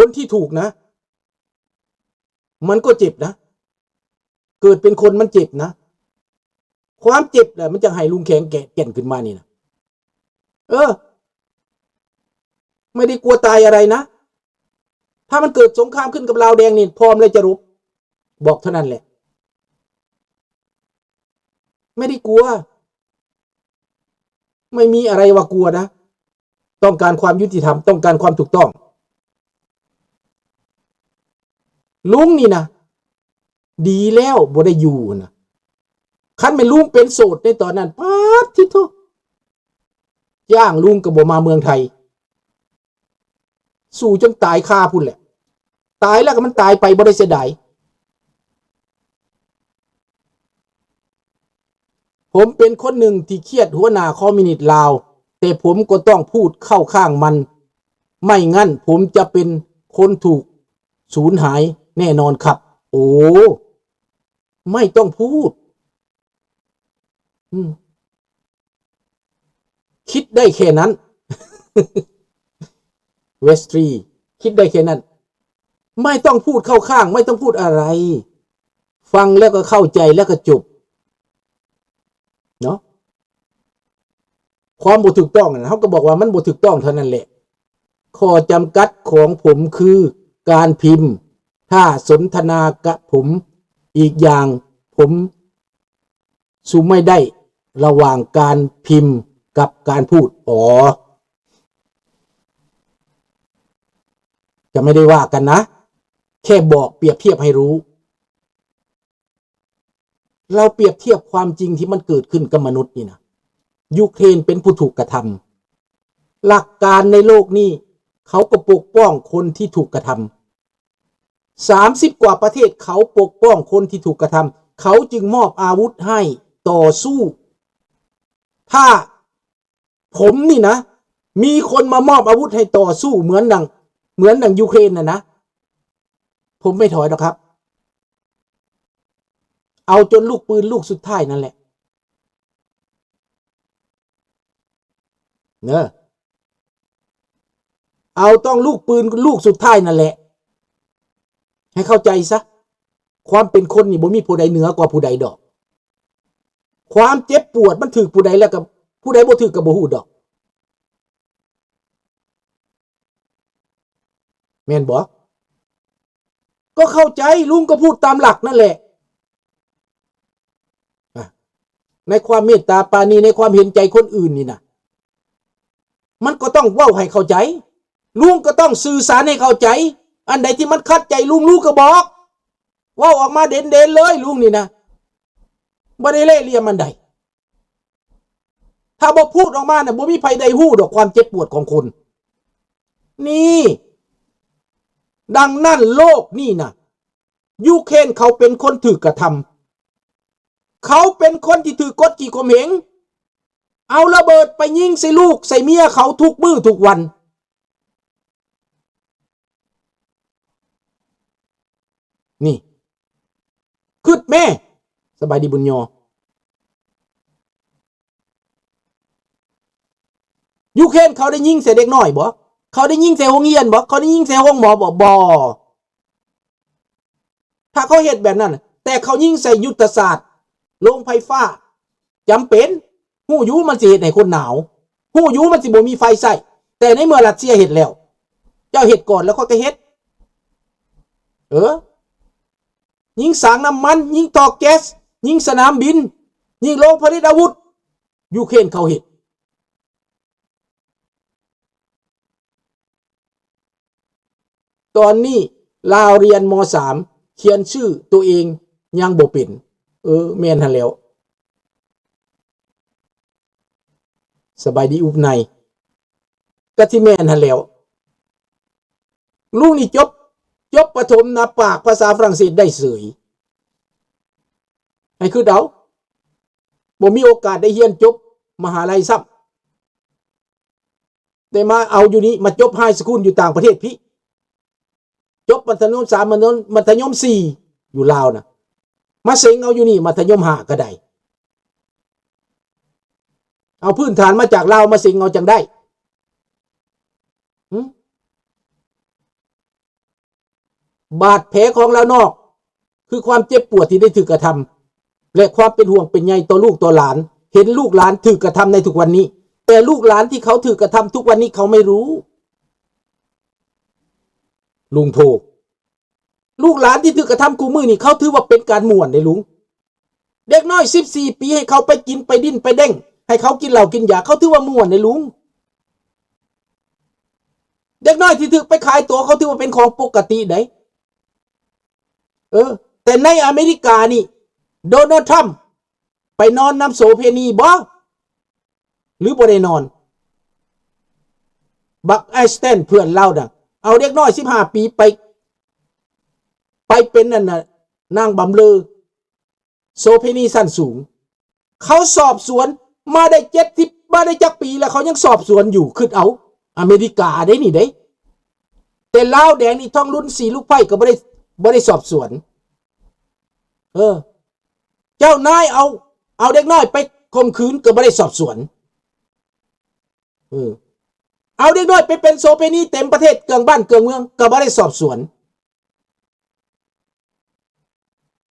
ຄົນທີ່ຖືກນະ ມັນກໍເຈັບນະ ເກີດເປັນຄົນມັນເຈັບນະ ຄວາມເຈັບແຫຼະມັນຈັ່ງໃຫ້ລຸງແຂງແກ່ນຂຶ້ນມານີ້ນະ ເອີ ໄມ່ໄດ້ກົວຕາຍອະໄລນະ ຖ້າມັນເກີດສົງຄາມຂຶ້ນກັບລາວແດງນີ້ ພ້ອມແລ້ວຈະລົບ ບອກເທົ່ານັ້ນແຫຼະ ໄມ່ໄດ້ກົວ ໄມ່ມີອະໄລວ່າກົວນະ ຕ້ອງການຄວາມຍຸຕິທຳ ຕ້ອງການຄວາມຖືກຕ້ອງ ລຸງນີ້ນະ ດີແລ້ວບໍ່ໄດ້ຢູ່ນະ ຄັນແມ່ນລຸງເປັນໂສດໃນຕອນນັ້ນ ປາດທິໂທ ຈ້າງລຸງກໍບໍ່ມາເມືອງໄທ ສູ້ຈົນຕາຍຄາພຸ້ນແຫຼະ ຕາຍແລ້ວກໍມັນຕາຍໄປ ບໍ່ໄດ້ເສຍດາຍ. ຜົມເປັນຄົນໜຶ່ງທີ່ຄຽດຫົວໜ້າຄອມມິວນິດລາວ ແຕ່ຜົມກໍຕ້ອງພູດເຂົ້າຂ້າງມັນ ໄມ່ຊັ້ນຜົມຈະເປັນຄົນຖືກສູນຫາຍແນ່ນອນຄັບ. ໂອ້ ໄມ່ຕ້ອງພູດ ອືມ ຄິດໄດ້ແຄ່ນັ້ນ ເວສຕຣີ ຄິດໄດ້ແຄ່ນັ້ນ ໄມ່ຕ້ອງພູດເຂົ້າຂ້າງ ໄມ່ຕ້ອງພູດອະໄລ ຟັງແລ້ວກໍເຂົ້າໃຈ ແລ້ວກໍຈົບເນາະ. ຄວາມບໍ່ຖືກຕ້ອງນັ້ນ ເຮົາກໍບອກວ່າມັນບໍ່ຖືກຕ້ອງເທົ່ານັ້ນແຫຼະ. ຂໍ້ຈຳກັດຂອງຜົມຄືການພິມ ຖ້າສົນທະນາກັບຜົມ ອີກຢ່າງຜົມ ສູ່ໄມ່ໄດ້ລະຫວ່າງການພິມກັບການພູດ. ອໍ ຈະໄມ່ໄດ້ວ່າກັນນະ ແຄ່ບອກປຽບທຽບໃຫ້ຮູ້. ລາວປຽບທຽບຄວາມຈິງທີ່ມັນເກີດຂຶ້ນກັບມະນຸດນີ້ນະ. ຢູເຄຣນເປັນຜູ້ຖືກກະທຳ. ຫຼັກການໃນໂລກນີ້ ເຂົາກໍປົກປ້ອງຄົນທີ່ຖືກກະທຳ. ສາມສິບກວ່າປະເທດເຂົາປົກປ້ອງຄົນທີ່ຖືກກະທຳ ເຂົາຈຶ່ງມອບອາວຸດໃຫ້ຕໍ່ສູ້. ຖ້າຜົມນີ້ນະ ມີຄົນມາມອບອາວຸດໃຫ້ຕໍ່ສູ້ເໝືອນດັ່ງ ເໝືອນດັ່ງຢູເຄຣນນະນະ ຜົມໄມ່ຖອຍດອກຄັບ. ເອົາຈົນລູກປືນລູກສຸດທ້າຍນັ້ນແຫຼະ. ເນີ ເອົາຕ້ອງລູກປືນລູກສຸດທ້າຍນັ້ນແຫຼະ ໃຫ້ເຂົ້າໃຈຊະ. ຄວາມເປັນຄົນນີ້ບໍ່ມີຜູ້ໃດເໜືອກວ່າຜູ້ໃດດອກ. ຄວາມເຈັບປວດມັນຖືກຜູ້ໃດແລ້ວກໍ ຜູ້ໃດບໍ່ຖືກກໍບໍ່ຮູ້ດອກ. ແມ່ນບໍ່? ກໍເຂົ້າໃຈ ລຸງກໍພູດຕາມຫຼັກນັ້ນແຫຼະ. ອະ ໃນຄວາມເມດຕາປານີ ໃນຄວາມເຫັນໃຈຄົນອື່ນນີ້ນະ ມັນກໍຕ້ອງເວົ້າໃຫ້ເຂົ້າໃຈ. ລຸງກໍຕ້ອງສື່ສານໃຫ້ເຂົ້າໃຈ. ອັນໃດທີ່ມັນຂັດໃຈລຸງ ລຸງກໍບອກ ເວົ້າອອກມາເດັ່ນໆເລີຍ. ລຸງນີ້ນະ ບໍ່ໄດ້ເລະຫຼຽມອັນໃດ. ຖ້າບໍ່ພູດອອກມານະ ບໍ່ມີໃຜໄດ້ຮູ້ດອກຄວາມເຈັບປວດຂອງຄົນ. ນີ້ ດັ່ງນັ້ນໂລກນີ້ນະ ຢູເຄຣນເຂົາເປັນຄົນຖືກກະທຳ. ເຂົາເປັນຄົນທີ່ຖືກກົດຂີ່ຂົ່ມເຫງ. ເອົາລະເບີດໄປຍິງໃສ່ລູກໃສ່ເມຍເຂົາທຸກມື້ທຸກວັນ. ນີ້ ຄຶດແມ້. ສະບາຍດີບຸນຍໍ. ຢູເຄຣນເຂົາໄດ້ຍິງໃສ່ເດັກນ້ອຍບໍ່? ເຂົາໄດ້ຍິງໃສ່ໂຮງຮຽນບໍ່? ເຂົາໄດ້ຍິງໃສ່ໂຮງໝໍບໍ່? ບໍ່. ຖ້າເຂົາເຮັດແບບນັ້ນ ແຕ່ເຂົາຍິງໃສ່ຍຸດທະສາດ ໂລງໄຟຟ້າ ຈຳເປັນ. ຮູ້ຢູ່ມັນຊິເຮັດໃຫ້ຄົນໜາວ. ຮູ້ຢູ່ມັນຊິບໍ່ມີໄຟໃຊ້. ແຕ່ໃນເມື່ອຣັດເຊຍເຮັດແລ້ວ ເຈົ້າເຮັດກ່ອນແລ້ວຂ້ອຍກໍເຮັດ. ເອີ ຍິງສາງນ້ຳມັນ, ຍິງທໍ່ແກັສ, ຍິງສະໜາມບິນ, ຍິງໂລງຜະລິດອາວຸດ, ຢູເຄຣນເຂົາເຮັດ. ຕອນນີ້ລາວຮຽນ ມໍສາມ ຂຽນຊື່ໂຕເອງຍັງບໍ່ເປັນ. ເອີ ແມ່ນຫັ້ນແຫຼ້ວ. ສະບາຍດີອຸບໃນ. ກະຊິແມ່ນຫັ້ນແຫຼ້ວ. ລຸງນີ້ຈົບ ຈົບປະຖົມນະ ປາກພາສາຝຣັ່ງເສດໄດ້ເສີຍ. ໃຫ້ຄິດເອົາ. ບໍ່ມີໂອກາດໄດ້ຮຽນຈົບມະຫາໄລຊ້ຳ. ໄດ້ມາເອົາຢູ່ນີ້ ມາຈົບໄຮສະຄູນຢູ່ຕ່າງປະເທດພີ້. ຈົບມັດທະຍົມສາມ ມັດທະຍົມ ມັດທະຍົມສີ່ ຢູ່ລາວນະ ມາເສັງເອົາຢູ່ນີ້ ມັດທະຍົມຫ້າກໍໄດ້. ເອົາພື້ນຖານມາຈາກລາວມາເສັງເອົາຈັ່ງໄດ້. ຫຶ? ບາດແຜຂອງລາວນອກ ຄືຄວາມເຈັບປວດທີ່ໄດ້ຖືກກະທຳ ແລະ ຄວາມເປັນຫ່ວງເປັນໃຍຕໍ່ລູກຕໍ່ຫຼານ ເຫັນລູກຫຼານຖືກກະທຳໃນທຸກວັນນີ້ ແຕ່ລູກຫຼານທີ່ເຂົາຖືກກະທຳທຸກວັນນີ້ເຂົາໄມ່ຮູ້ ລຸງໂພ. ລູກຫຼານທີ່ຖືກກະທຳຄູ່ມື້ນີ້ ເຂົາຖືວ່າເປັນການມ່ວນເດ້ລຸງ. ເດັກນ້ອຍສິບສີ່ປີ ໃຫ້ເຂົາໄປກິນໄປດິ້ນໄປເດ້ງ ໃຫ້ເຂົາກິນເຫຼົ້າກິນຢາ ເຂົາຖືວ່າມ່ວນເດ້ລຸງ. ເດັກນ້ອຍທີ່ຖືກໄປຂາຍຕົວ ເຂົາຖືວ່າເປັນຂອງປົກກະຕິໃດ໋. ເອີ ແຕ່ໃນອາເມລິການີ້ ໂດນັລ ທຣຳ ໄປນອນນຳໂສເພນີບໍ່ ຫຼືບໍ່ໄດ້ນອນ? ບັກໄອສແຕນ ເພື່ອນລາວນະ ເອົາເດັກນ້ອຍສິບຫ້າປີໄປ ໄປເປັນອັນນະ ນາງບຳເລີ ໂສເພນີຊັ້ນສູງ. ເຂົາສອບສວນມາໄດ້ເຈັດສິບ ມາໄດ້ຈັກປີແລ້ວ ເຂົາຍັງສອບສວນຢູ່. ຄິດເອົາ ອາເມລິກາເດ້ນີ້ເດ້. ແຕ່ລາວແດງນີ້ ທອງລຸນສີລູກໄຟກໍບໍ່ໄດ້ ບໍ່ໄດ້ສອບສວນ. ເອີ ເຈົ້ານາຍເອົາ ເອົາເດັກນ້ອຍໄປຂົ່ມຂືນກໍບໍ່ໄດ້ສອບສວນ. ເອີ ເອົາເດັກນ້ອຍໄປເປັນໂສເພນີເຕັມປະເທດ ເກືອງບ້ານເກືອງເມືອງ ກໍບໍ່ໄດ້ສອບສວນ.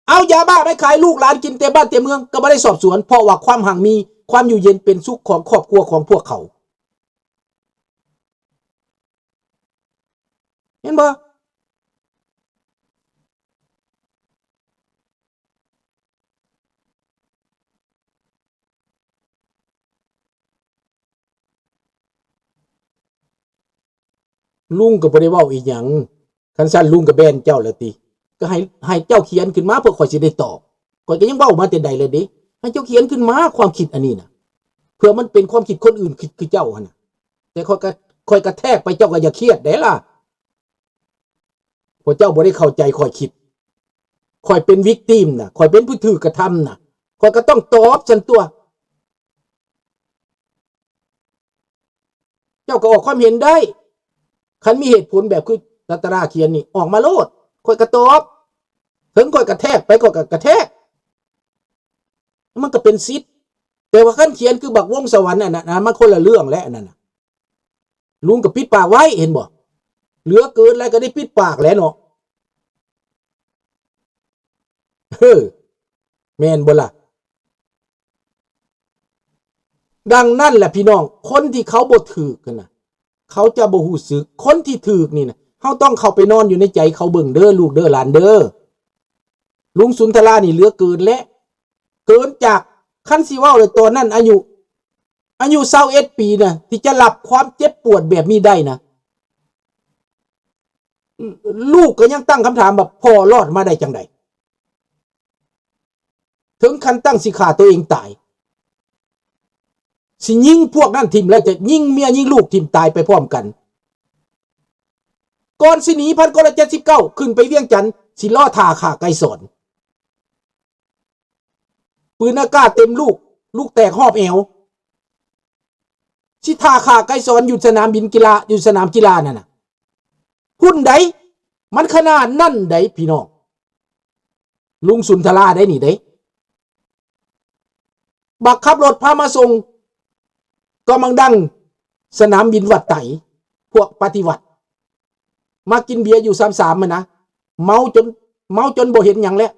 ເອົາຢາບ້າໄປຂາຍ ລູກຫຼານກິນເຕັມບ້ານເຕັມເມືອງ ກໍບໍ່ໄດ້ສອບສວນ ເພາະວ່າຄວາມຮັ່ງມີ ຄວາມຢູ່ເຢັນເປັນສຸກຂອງຄອບຄົວຂອງພວກເຂົາ ເຫັນບໍ່? ລຸງກໍບໍ່ໄດ້ເວົ້າອີ່ຫຍັງ. ຄັນຊັ້ນລຸງກໍແບນເຈົ້າແລ້ວຕິ? ກໍໃຫ້ ໃຫ້ເຈົ້າຂຽນຂຶ້ນມາ ເພື່ອຂ້ອຍຊິໄດ້ຕອບ. ຂ້ອຍກໍຍັງເວົ້າມາແຕ່ໃດແລ້ວເດ້. ໃຫ້ເຈົ້າຂຽນຂຶ້ນມາ ຄວາມຄິດອັນນີ້ນະ ເພື່ອມັນເປັນຄວາມຄິດຄົນອື່ນຄິດຄືເຈົ້າຫັ້ນນະ. ແຕ່ຂ້ອຍກໍ ຂ້ອຍກະແທກໄປ ເຈົ້າກໍຢ່າຄຽດເດ້ລະ. ເພາະເຈົ້າບໍ່ໄດ້ເຂົ້າໃຈຂ້ອຍຄິດ. ຂ້ອຍເປັນວິກຕິມນະ ຂ້ອຍເປັນຜູ້ຖືກກະທຳນະ ຂ້ອຍກໍຕ້ອງຕອບຊັ້ນຕົວະ. ເຈົ້າກໍອອກຄວາມເຫັນໄດ້ ຄັນມີເຫດຜົນແບບຄືລັດຕະນາຂຽນນີ້ ອອກມາໂລດ ຂ້ອຍກໍຕອບ. ເຖິງຂ້ອຍກະແທກໄປ ຂ້ອຍກໍກະແທກ ມັນກໍເປັນສິດ. ແຕ່ວ່າຄັນຂຽນຄືບັກວົງສະຫວັນອັນນັ້ນນະ ມັນຄົນລະເລື່ອງແຫຼະ ອັນນັ້ນນະ. ລຸງກໍປິດປາກໄວ້ ເຫັນບໍ່? ເຫຼືອເກີນແລ້ວກໍໄດ້ປິດປາກແຫຼະເນາະ. ເອີ ແມ່ນບໍ່ລະ? ດັ່ງນັ້ນແຫຼະພີ່ນ້ອງ ຄົນທີ່ເຂົາບໍ່ຖືກຫັ້ນນະ ເຂົາຈະບໍ່ຮູ້ສຶກ. ຄົນທີ່ຖືກນີ້ນະ ເຮົາຕ້ອງເຂົ້າໄປນອນຢູ່ໃນໃຈເຂົາເບິ່ງເດີ ລູກເດີ ຫຼານເດີ. ລຸງສຸນທະລານີ້ເຫຼືອເກີນແຫຼະ ເກີນຈາກ ຄັນຊິເວົ້າແລ້ວ ຕອນນັ້ນອາຍຸ ອາຍຸຊາວເອັດປີນະ ທີ່ຈະຮັບຄວາມເຈັບປວດແບບນີ້ໄດ້ນະ ລູກກໍຍັງຕັ້ງຄຳຖາມວ່າ ພໍ່ລອດມາໄດ້ຈັ່ງໃດ? ເຖິງຂັ້ນຕັ້ງຊິຂ້າຕົວເອງຕາຍ ຊິຍິງພວກນັ້ນຖິ້ມ ແລ້ວຈະຍິງເມຍຍິງລູກຖິ້ມຕາຍໄປພ້ອມກັນ. ກ່ອນຊິໜີ ພັນເກົ້າຮ້ອຍເຈັດສິບເກົ້າ ຂຶ້ນໄປວຽງຈັນ ຊິລໍຖ້າຂ້າໄກສອນ. ປືນອາກາດເຕັມລູກ ລູກແຕກຮອບແອວ ຊິຖ້າຂ້າໄກສອນຢູ່ສະໜາມບິນກິລາ ຢູ່ສະໜາມກິລານັ້ນນະ ພຸ້ນໃດ໋. ມັນຂະໜາດນັ້ນໃດ໋ພີ່ນ້ອງ ລຸງສຸນທະລາໄດ໋ນີ້ເດ້. ບັກຂັບລົດພາມາສົ່ງ ກໍມັງດັງສະໜາມບິນວັດໄຕ ພວກປະຕິວັດ ມາກິນເບຍຢູ່ສາມສາມຫັ້ນນະ ເມົາຈົນ ເມົາຈົນບໍ່ເຫັນຫຍັງແລ້ວ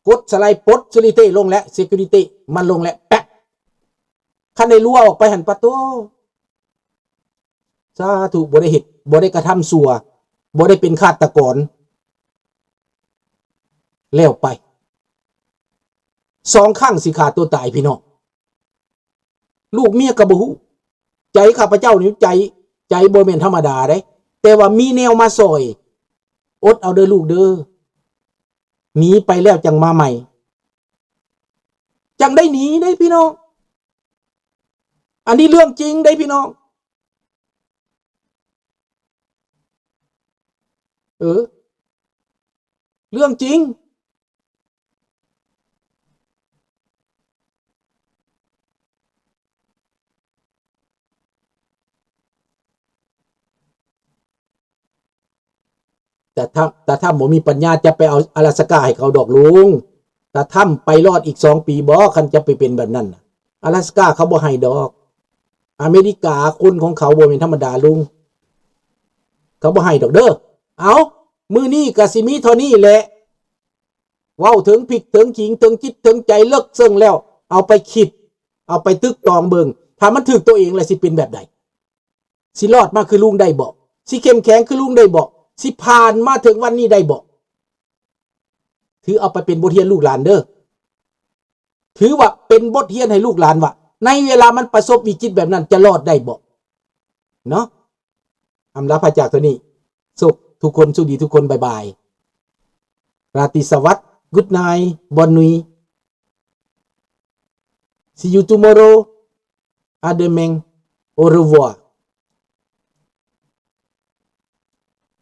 ກົດສະໄລປົດ ເຊກູຣິເຕ ລົງແລ້ວ ເຊກູຣິເຕ ມັນລົງແລ້ວ ແປັກ ຄັນໄດ້ລົວອອກໄປຫັ້ນ ປະໂຕ ສາທຸ ບໍ່ໄດ້ເຮັດ ບໍ່ໄດ້ກະທຳຊົ່ວ ບໍ່ໄດ້ເປັນຄາດຕະກອນ ແລ້ວໄປ ສອງຄັ້ງຊິຂ້າຕົວຕາຍ ພີ່ນ້ອງ. ລູກເມຍກໍບໍ່ຮູ້. ໃຈຂ້າພະເຈົ້ານີ້ ໃຈ ໃຈບໍ່ແມ່ນທຳມະດາເດ້ ແຕ່ວ່າມີແນວມາຊ່ອຍ. ອົດເອົາເດີລູກເດີ ໜີໄປແລ້ວຈັ່ງມາໃໝ່ ຈັ່ງໄດ້ໜີເດ້ພີ່ນ້ອງ. ອັນນີ້ເລື່ອງຈິງເດ້ພີ່ນ້ອງ ເອີ ເລື່ອງຈິງ. ຕາທຳ ຕາທຳບໍ່ມີປັນຍາຈະໄປເອົາອາລາສະກາໃຫ້ເຂົາດອກລຸງ. ຕາທຳໄປລອດອີກສອງປີບໍ ຄັນຈະໄປເປັນແບບນັ້ນນະ. ອາລາສະກາເຂົາບໍ່ໃຫ້ດອກ. ອາເມລິກາຄົນຂອງເຂົາບໍ່ແມ່ນທຳມະດາລຸງ. ເຂົາບໍ່ໃຫ້ດອກເດີ. ເອົາ ມື້ນີ້ກໍຊິມີເທົ່ານີ້ແຫຼະ. ເວົ້າເຖິງພິກເຖິງຂິງ ເຖິງຈິດເຖິງໃຈເລິກເຊິ່ງແລ້ວ ເອົາໄປຄິດ ເອົາໄປຕຶກຕອງເບິ່ງ ຖ້າມັນຖືກໂຕເອງແລ້ວ ຊິເປັນແບບໃດ? ຊິລອດມາຄືລຸງໄດ້ບໍ່? ຊິເຂັ້ມແຂງຄືລຸງໄດ້ບໍ່? ຊິຜ່ານມາເຖິງວັນນີ້ໄດ້ບໍ່? ຖືເອົາໄປເປັນບົດຮຽນລູກຫຼານເດີ້ ຖືວ່າເປັນບົດຮຽນໃຫ້ລູກຫຼານວ່າ ໃນເວລາມັນປະສົບວິກິດແບບນັ້ນ ຈະລອດໄດ້ບໍ່? ເນາະ ອຳລາພາຈາກໂຕນີ້ ໂຊກທຸກຄົນ ໂຊກດີທຸກຄົນ ບາຍບາຍ ລາຕີສະຫວັດ Good night, bonne nuit, see you tomorrow, à demain, au revoir.